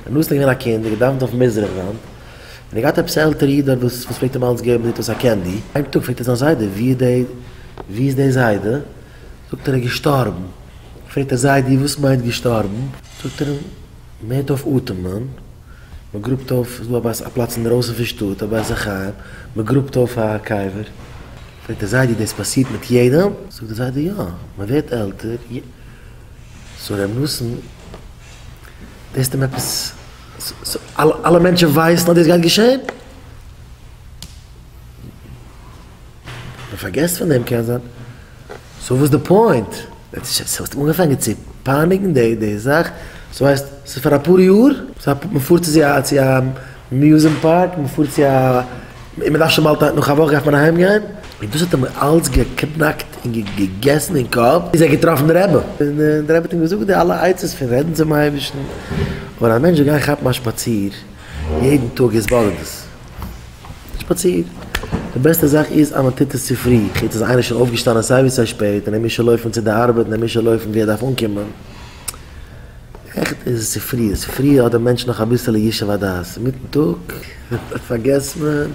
ר' נתן איז געווען א קינד, ער האט געדאווענט אויף מזרח וואנט, און ער האט געהאט עפעס א עלטערע איד דארט וואס וואס פלעגט אים אלץ געבן זעט אויס א candy, איין טאג פרעגט ער זיין זיידע ווי איז די ווי איז די זיידע? זאגט ער ער איז געשטארבן, פרעגט ער זיידי וואס מיינט געשטארבן? זאגט ער אים מען הערט אויף אטעמען, מען גראבט אויף, ס'איז דא א בית א פלאץ אינדערויסן פון שטאט א בית החיים, מען גראבט אויף א קבר, פרעגט ער זיידי דאס פאסירט מיט יעדעם? זאגט די זיידע יא, מען ווערט עלטער, so ר' נתן דאס האט אים עפעס, אלע מענטשן ווייסן אז דאס גייט געשען? מען פארגעסט פון דעם קען זיין, so וואס די point? האסט אנגעפאנגען צו פייניגן די די זאך, so הייסט ס'איז פאר אפאר יאר, מען פארט צו א צו א amusement park, מען פארט צו א, און מען דארף שוין באלד נאך א וואך דארף מען אהיים גיין, און דאס האט אים אלץ געקנאקט און געגעסן אין קאפ, ביז ער האט געטראפן די רבי, און די רבי האט אים געזאגט די אלע עצות פון רעדן צום אייבערשטן, אבער א מענטש זאל גיין כאפן א שפאציר יעדן טאג התבודדות. שפאציר. די בעסטע זאך איז אז מען טוט עס צופרי, חוץ אז איינער איז שוין אויפגעשטאנען סיי ווי סיי שפעט און ער מוז שוין לויפן צו די ארבעט און ער מוז שוין לויפן ווי ער דארף אנקומען. עכט איז עס צופרי, צופרי האט דער מענטש נאך אביסעלע ישוב הדעת, אינמיטן טאג פארגעסט מען, מען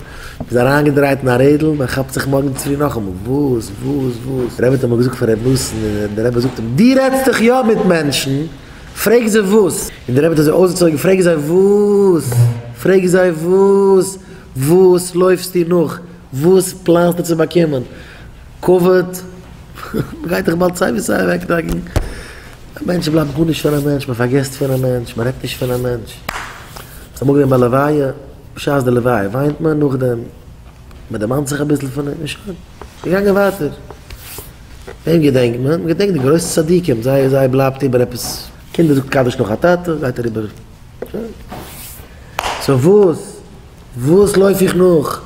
איז אריינגעדרייט אין א רעדל, מען כאפט זיך מארגן צופרי נאכאמאל, וואס וואס וואס, דער רבי האט אמאל געזאגט פאר ר' נתן, און דער רבי זאגט אים, דו רעדסט דאך יא מיט מענטשן, פרעג זיי וואס? און דער רבי האט אזוי אויסגעצויגן, פרעג זיי וואס? פרעג זיי וואס? וואס לויפסטו נאך? וואס פלאנסטו צו באקומען? כבוד? מ'גייט דאך באלד סיי ווי סיי אוועקטראגן. א מענטש בלייבט גארנישט פון א מענטש, מ'פארגעסט פון א מענטש, מ'רעדט נישט פון א מענטש. ס'איז אמאל געווען ביי לוויה, בשעת די לוויה וויינט מען, נאכדעם מ'דערמאנט זיך אביסל פון אים און שוין. געגאנגען ווייטער. וועם געדענקט מען? מען געדענקט די גרויסע צדיקים, זיי זיי בלייבט איבער עפעס, קינדער זאגט קדיש נאך א טאטע, גייט אריבער. so וואס? וואס לויף איך נאך?